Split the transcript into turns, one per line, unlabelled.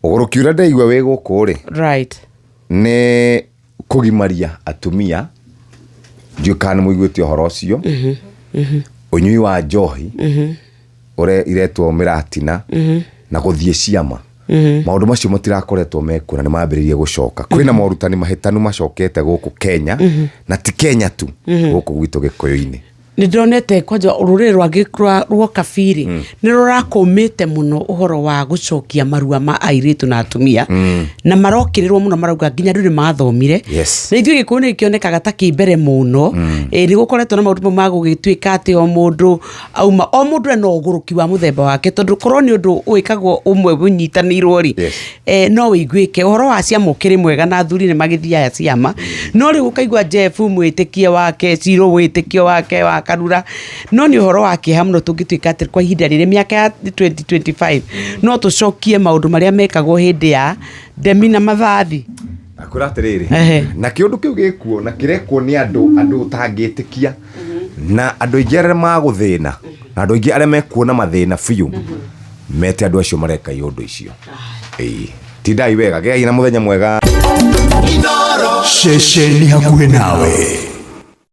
Ũgũrũki ũrĩa ndĩraigua wĩ gũkũ rĩ, nĩ kũgimaria atumia. Ndiũĩ kana nĩ mũiguĩte ũhoro ũcio. Ũnyui wa njohi ũrĩa iretwo mĩratina na gũthiĩ ciama. Maũndũ macio matirakoretwo mekuo na nĩ mambĩrĩirie gũcoka. Kwĩna morutani mahĩtanu macokete gũkũ Kenya, na ti Kenya tu, gũkũ gwitũ Gĩkũyũ-inĩ.
Nĩ ndonete kwanja rũrĩrĩ rwa kabiri nĩ rũrakũmĩte mũno ũhoro wa gũcokia marua ma airĩtu na atumia, na marokĩrĩrwo mũno, marauga nginya andũ nĩ mathomire. Na ithuĩ Gĩkũyũ nĩ kĩonekaga ta kĩ mbere mũno. Ĩ, nĩ gũkoretwo na maũndũ mau ma gũgĩtuĩka atĩ o mũndũ auma, o mũndũ ena ũgũrũki wa mũthemba wake, tondũ korwo nĩ ũndũ wĩkagwo ũmwe ũnyitanĩirwo rĩ, no wĩiguĩke. Ũhoro wa ciama ũkĩrĩ mwega na athuri nĩ magĩthiaga ciama, no rĩu ũkaigua Jeff mwĩtĩkie wake, Ciro wĩtĩkio wake wa Karura, no nĩ ũhoro wa kĩeha mũno tũngĩtuĩka atĩ kwa ihinda rĩrĩ, mĩaka ya 2025, no tũcokie maũndũ marĩa mekagwo hĩndĩ ya ndemi na mathathi.
Akwĩra atĩrĩrĩ, na kĩũndũ kĩu gĩkuo na kĩrekwo nĩ andũ ũtangĩtĩkia, na andũ aingĩ arĩa magũthĩna, na andũ aingĩ arĩa mekuona mathĩna biũ mete andũ acio mareka iũndũ icio. Ĩĩ. Tindai wega, gĩai na mũthenya mwega.
Ceceni hakuhĩ nawe.